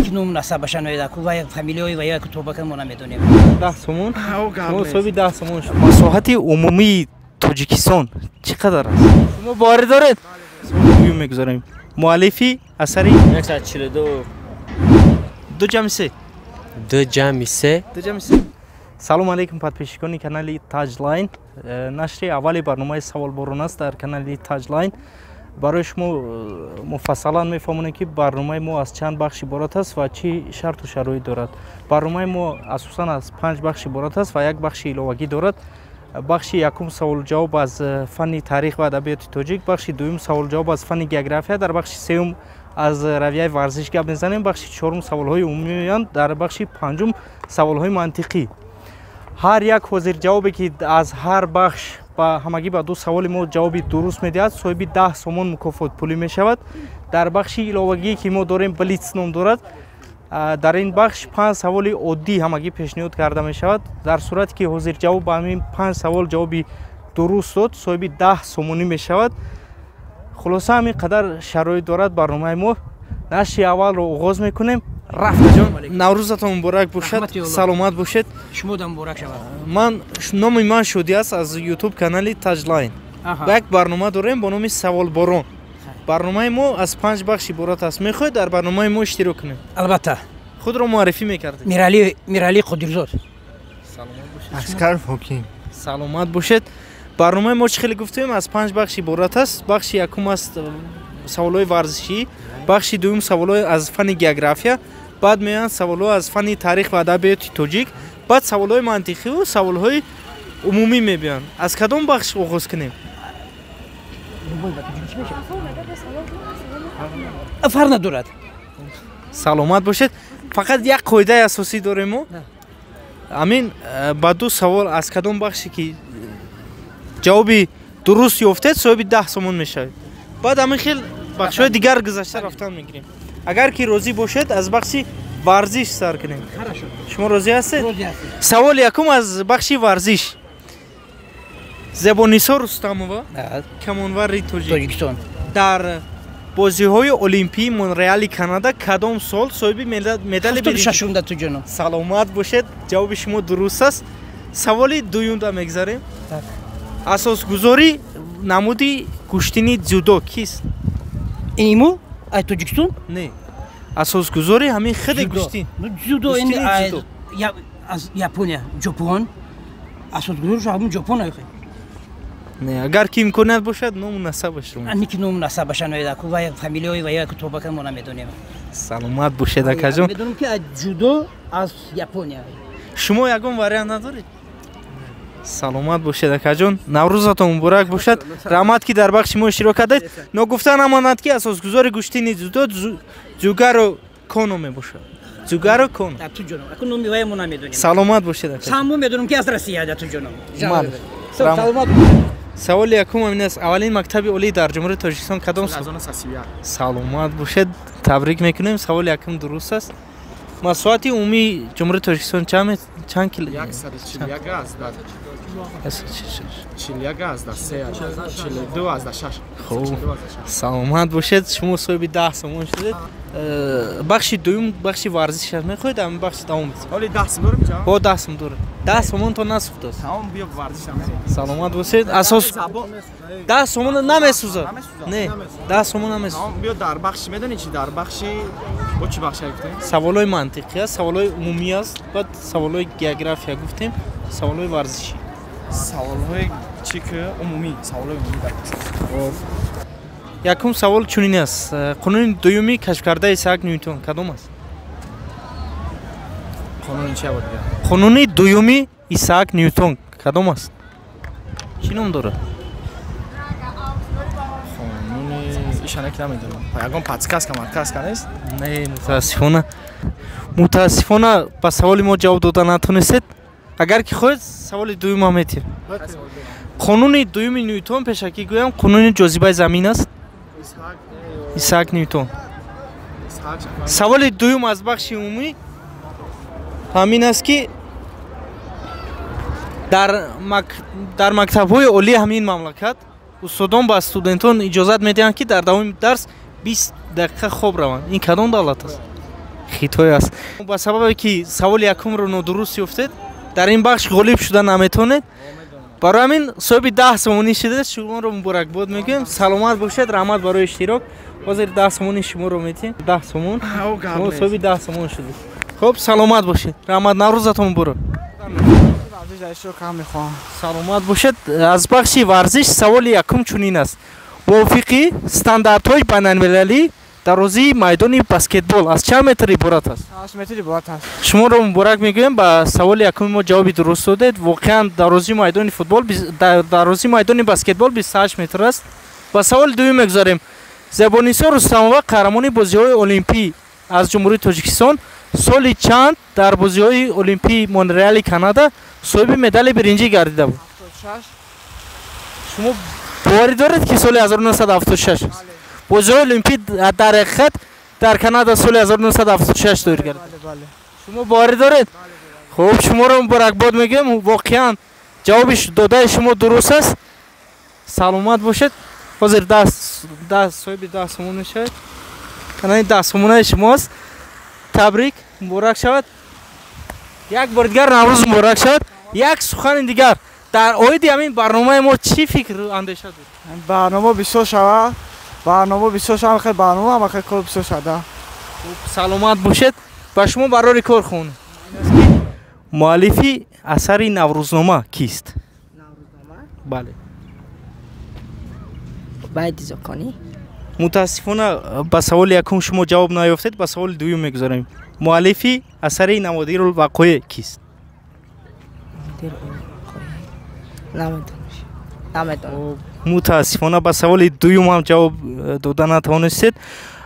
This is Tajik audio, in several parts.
Ки ном насабаша ноедаку ва фамилияи ва я кутобака мо намедонем. 10 сомон. Шумо соҳиби 10 сомон шуд. Масоҳати умумии Тоҷикистон чӣ қадар аст? Шумо боварӣ доред? Дуюм мегузорем. Муаллифи асари 142. Ду ҷамъи се. Ду ҷамъи се. Ду ҷамъи се. Салом алейкум, подписчикони канали Таҷлайн. Нашри аввали барномаи саволборон аст дар канали Таҷлайн. Барои шумо муфассалан мефаҳмонем, ки барномаи мо аз чанд бахш иборат аст ва чӣ шарту шароит дорад. Барномаи мо асосан аз панҷ бахш иборат аст ва як бахши иловагӣ дорад. Бахши якум саволҷавоб аз фанни таърих ва адабиёти тоҷик, бахши дуюм саволҷавоб аз фанни география, дар бахши сеюм аз равияи варзиш гап мезанем, бахши чорум саволҳои умумианд, дар бахши панҷум саволҳои мантиқӣ. Ҳар як ҳозирҷавобе, ки аз ҳар бахш ба ҳамагӣ ба ду саволи мо ҷавоби дуруст медиҳад, соҳиби 10 сомон мукофотпулӣ мешавад. Дар бахши иловагие, ки мо дорем, блиц ном дорад, дар ин бахш панҷ саволи оддӣ ҳамагӣ пешниҳод карда мешавад. Дар сурате ки ҳозирҷавоб ба ҳамин панҷ савол ҷавоби дуруст дод, соҳиби 10 сомонӣ мешавад. Хулоса, ҳамин қадар шароит дорад барномаи мо. Нашри аввалро оғоз мекунем. Рафтаҷон, наврӯзатон муборак бошад, саломат бошед. Шумодам муборак шавад. Ман, номи ман Шодӣ аст, аз ютуб канали Таҷлайн. Як барнома дорем бо номи Саволборон. Барномаи мо аз панҷ бахш иборат аст. Мехоҳед дар барномаи мо иштирок кунед? Албатта. Худро муаррифӣ мекардед? Миралӣ Қодирзод. Аскаров Ҳоким. Саломат бошед. Барномаи мо, чӣ хеле гуфтем, аз панҷ бахш иборат аст. Бахши якум аст саволҳои варзишӣ, бахши дуюм саволҳои аз фанни география, баъд меоянд саволҳо аз фанни таърих ва адабиёти тоҷик, баъд саволҳои мантиқиву саволҳои умумӣ мебиёянд. Аз кадом бахш оғоз кунем? Фарқ надорад. Саломат бошед. Фақат як қоидаи асосӣ дорем мо. Ҳамин ба ду савол аз кадом бахше ки ҷавоби дуруст ёфтед, соҳиби 10 сомон мешавед. Баъд ҳамин хел бахшҳои дигар гузашта рафтан мегирем. Агар ки розӣ бошед, аз бахши варзиш сар кунем. Шумо розӣ ҳастед? Саволи якум аз бахши варзиш. Зебонисо Рустамова, камонвари Тоҷикистон, дар бозиҳои олимпии Монреали Канада кадом сол соҳиби медали? Саломат бошед, ҷавоби шумо дуруст аст. Саволи дуюмда мегзарем. Асосгузори намуди гӯштини дзюдо кист? Имо ай Тоҷикистон? Не, асосгузори ҳамин хеле гӯштин. Дзюдо аз Япония, Ҷопон. Асосгузорш ҳамун Ҷопон. Не, агар ки имконият бошад, ному насабашро. Ки ному насабаша ноедаку ва фамилияи ва я кутобака мо намедонем. Саломат бошед, акаҷон. Медонам, ки аз ҷудо аз Япония. Шумо ягон вариант надоред? Саломат бошед, акаҷон, наврӯзатон муборак бошад. Раҳмат, ки дар бахши мо иштирок кардед. Ногуфта намонад, ки асосгузори гӯштини дзюдо Дзюгаро Коно мебошад. Дзюгаро Коно. Саломат бошед. Самбо медонам, ки аз Россия. Саломат. Саволи якум ҳамин аст: аввалин мактаби олӣ дар Ҷумҳурии Тоҷикистон кадом? Саломат бошед, табрик мекунем, саволи якум дуруст аст. Масоҳати умумии Ҷумҳурии Тоҷикистон чанд кило? Хуб, саломат бошед, шумо соҳиби 10 сомон шудед. Бахши дуюм бахши варзиш аст. Мехоҳед ҳамин бахши давом? Ҳо, 10 сом дорем. 10 сомонтон насӯхтааст. Саломат бошед. Асос 10 сомон намесӯзад. Не, 10 сомон намесӯзад. Биё, дар бахши, медонӣ чи, дар бахши бо чӣ бахш гуфтем? Саволҳои мантиқӣ аст, саволҳои умумӣ аст, баъд саволҳои география гуфтем, саволҳои варзишӣ. Саволҳои чӣ ки умумӣ, саволҳои умумӣ дар. Якум савол чунин аст: қонуни дуюми кашфкардаи Исаак Нютон кадом аст? Қонуни чи буд? Қонуни дуюми Исаак Нютон кадом аст, чӣ ном дорад? Қонуни ишана ки намедонам. Ягон подсказка подсказка нест? Не, мутаассифона, мутаассифона, ба саволи мо ҷавоб дода натонистед. Агар ки хоҳед, саволи дуюмам метиҳем. Қонуни дуюми Нютон, пешакӣ гӯям, қонуни ҷозибаи замин аст. Исаак Нютон. Саволи дуюм аз бахши умумӣ ҳамин аст, ки дар мактабҳои олии ҳамин мамлакат устодон ба студентон иҷозат медиҳанд, ки дар давоми дарс 20 дақиқа хоб раванд. Ин кадом давлат аст? Хитой аст. Ба сабабе ки саволи якумро нодуруст ёфтед, дар ин бахш ғолиб шуда наметавонед. Барои ҳамин соҳиби 10 сомонӣ шудед. Шуморо муборакбод мегӯем. Саломат бошед, раҳмат барои иштирок. Ҳозир 10 сомони шуморо метиҳем. 10 сомон. Шумо соҳиби 10 сомон шудед. Хуб, саломат бошед. Раҳмат, наврӯзатон муборак. Саломат бошед. Аз бахши варзиш саволи якум чунин аст. Мувофиқи стандартҳои байналмилалӣ дарозии майдони баскетбол аз чанд метр иборат аст? 8 метр иборат аст. Шуморо муборак мегӯем, ба саволи якуми мо ҷавоби дуруст додед. Воқеан дарозии майдони футбол, дарозии майдони баскетбол 28 метр аст. Ба саволи дуюм мегузарем. Зебонисо Рустамова қаҳрамони бозиҳои олимпӣ аз Ҷумҳурии Тоҷикистон соли чанд дар бозиҳои олимпии Монреали Канада соҳиби медали биринҷӣ гардида буд? 76. Шумо боварӣ доред ки соли 1976 аст? Бозиҳои олимпӣ дар ҳақиқат дар Канада соли 1976 доир гардид. Шумо боварӣ доред? Хуб, шуморо муборакбод мегӯем. Воқеан ҷавоби додаи шумо дуруст аст. Саломат бошед. Ҳозир соҳиби 10 сомон мешавед. Канали 10 сомонаи шумоаст. Табрик, муборак шавад. Як бори дигар Наврӯз муборак шавад. Як сухани дигар дар оиди ҳамин барномаи мо чӣ фикр андеша доред? Барнома бисёр шавад. Барнома бисёр шавад, хеле барнома ҳама хеле кор бисёр шуда. Саломат бошед. Ба шумо барори кор хонем. Муаллифи асари Наврӯзнома кист? Наврӯзнома? Бале. Байди Зоконӣ. Мутаассифона ба саволи якум шумо ҷавоб наёфтед, ба саволи дуюм мегузарем. Муаллифи асари Наводирулвақоеъ кист? Намедонам. Мутаассифона ба саволи дуюм ҳам ҷавоб дода натавонистед.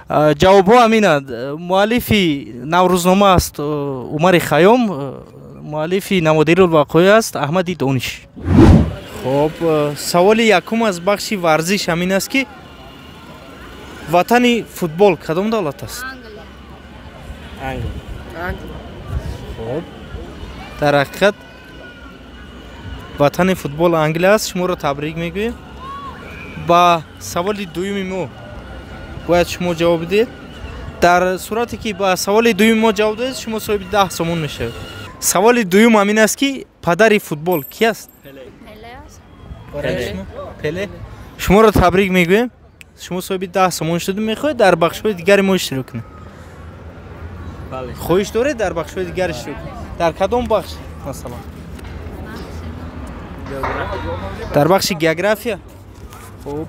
Ҷавобҳо ҳаминанд. Муаллифи Наврӯзнома аст Умари Хайём, муаллифи Наводирулвақоеъ аст Аҳмади Дониш. Хуб, саволи якум аз бахши варзиш ҳамин аст ки ватани футбол кадом давлат аст? Англия. Хуб, дар ҳақиқат ватани футбол Англия аст. Шуморо табрик мегӯем. Ба саволи дуюми мо бояд шумо ҷавоб диҳед. Дар сурате ки ба саволи дуюми мо ҷавоб додед, шумо соҳиби 10 сомон мешавед. Саволи дуюм ҳамин аст ки падари футбол ки аст? Пеле. Пеле. Шуморо табрик мегӯем. Шумо соҳиби 10 сомон шудед. Мехоҳед дар бахшҳои дигари мо иштирок кунед? Бале. Хоҳиш доред дар бахшҳои дигар иштирок кунед? Дар кадом бахш масалан? Дар бахши география. Хуб,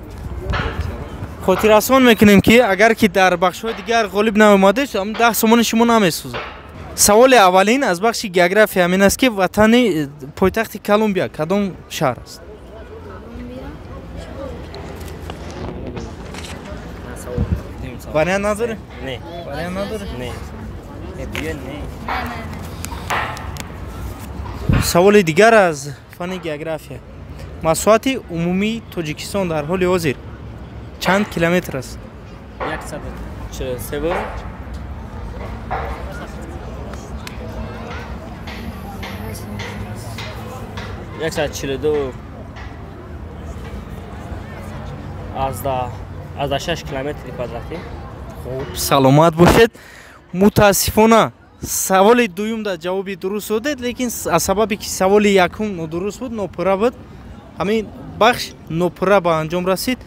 хотиррасон мекунем ки агар ки дар бахшҳои дигар ғолиб наомадед, 10 сомони шумо намесӯзад. Саволи аввалин аз бахши география ҳамин аст ки ватани пойтахти Колумбия кадом шаҳр аст? Вариант надорем? Не. Вариант надорем? Не. Не. Саволи дигар аз фани география. Масоҳати умумии Тоҷикистон дар ҳоли ҳозир чанд километр аст? 143. 142 аз 6 километри квадратӣ. Хуб, саломат бошед. Мутаассифона саволи дуюм дар ҷавоби дуруст додед, лекин аз сабабе ки саволи якум нодуруст буд, нопурра буд, ҳамин бахш нопурра ба анҷом расид.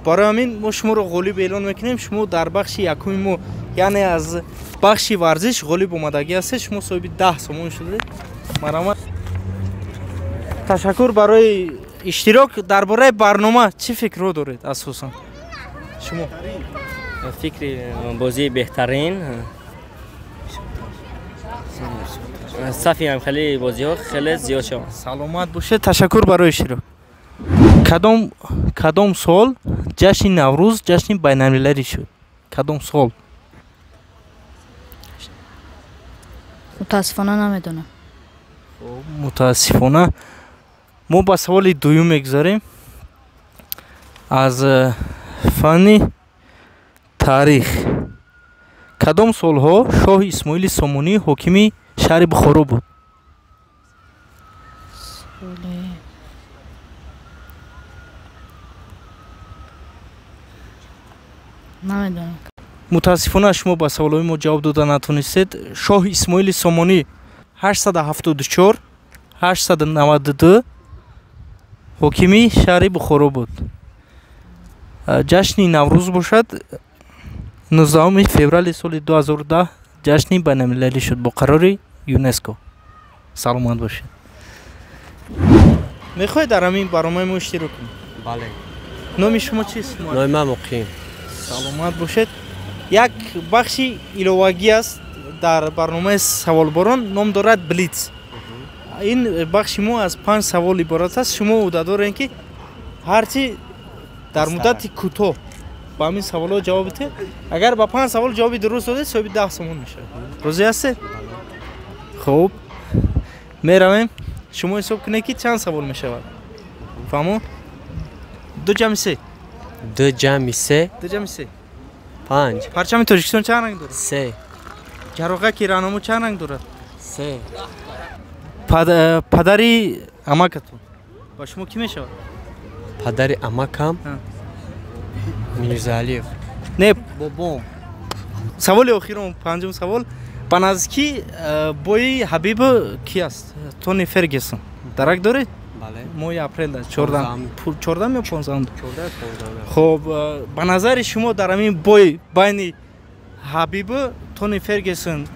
Барои ҳамин мо шуморо ғолиб эълон мекунем. Шумо дар бахши якуми мо, яъне аз бахши варзиш ғолиб омадагӣ ҳастед. Шумо соҳиби 10 сомон шудед. Марҳамат. Ташаккур барои иштирок. Дар бораи барнома чӣ фикрҳо доред асосан шумо? Фикри бозии беҳтарин, сафи ҳам хеле бозиҳо хеле зиёд шаванд. Саломат бошед, ташаккур барои иштирок. Кадом сол ҷашни Наврӯз ҷашни байналмилалӣ шуд? Кадом сол? Мутаассифона намедонам. Мутаассифона мо ба саволи дуюм мегузарем. Аз фанни таърих. Кадом солҳо шоҳ Исмоили Сомонӣ ҳокими шаҳри Бухоро буд? Намедонам. Мутаассифона, шумо ба саволҳои мо ҷавоб дода натонистед. Шоҳ Исмоили Сомонӣ 874 892 ҳокими шаҳри Бухоро буд. Ҷашни Наврӯз бошад, 19 феврали соли 2010 ҷашни байналмилалӣ шуд бо қарори ЮНЕСКО. Саломат бошед. Мехоҳед дар ҳамин барномаи мо иштирок кунед? Бале. Номи шумо чист? Номи ман Муқим. Саломат бошед. Як бахши иловагӣ аст дар барномаи Саволборон, ном дорад «Блиц». Ин бахши мо аз панҷ савол иборат аст. Шумо ӯҳдадорем, ки ҳарчи дар муддати кӯтоҳ ба ҳамин саволҳо ҷавоб бидиҳед. Агар ба панҷ савол ҷавоби дуруст додед, соҳиби 10 сомон мешавед. Розӣ ҳастед? Хуб, меравем. Шумо ҳисоб кунед, ки чанд савол мешавад. Фаҳмо? Ду ҷамъи се? Ду ҷамъи се? Ду ҷамъи се? Панҷ. Парчами Тоҷикистон чанд ранг дорад? Се. Чароғаки раҳнамо чанд ранг дорад? Се. Падари амакатон ба шумо кӣ мешавад? Падари амакам Мирзаалиев. Не. Бобом. Саволи охирон, панҷум савол: ба наздикӣ бои Ҳабибу ки аст, Тони Фергюсон, дарак доред? Бале. Моҳи апрел, 14-ам ё 15-ам. Хуб, ба назари шумо, дар ҳамин бой байни Ҳабибу Тони Фергюсон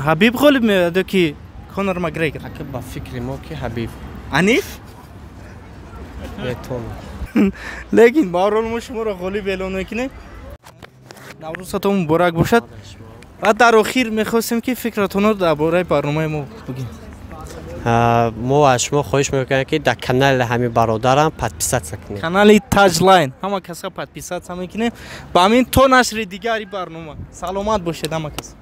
Ҳабиб ғолиб меояд ё ки Конор Макгрегор? Ака, ба фикри мо, ки Ҳабиб. Аниқ? Метавонад. Лекин баҳрҳол мо шуморо ғолиб эълон мекунем. Наврӯзатон муборак бошад. Ва дар охир мехостем, ки фикратонро дар бораи барномаи мо бигӯед. Мо аз шумо хоҳиш мекунем, ки дар канали ҳамин бародарам подписаться кунед. Канали Таҷлайн ҳама каса подписаться мекунем. Ба ҳамин то нашри дигари барнома, саломат бошед ҳама кас.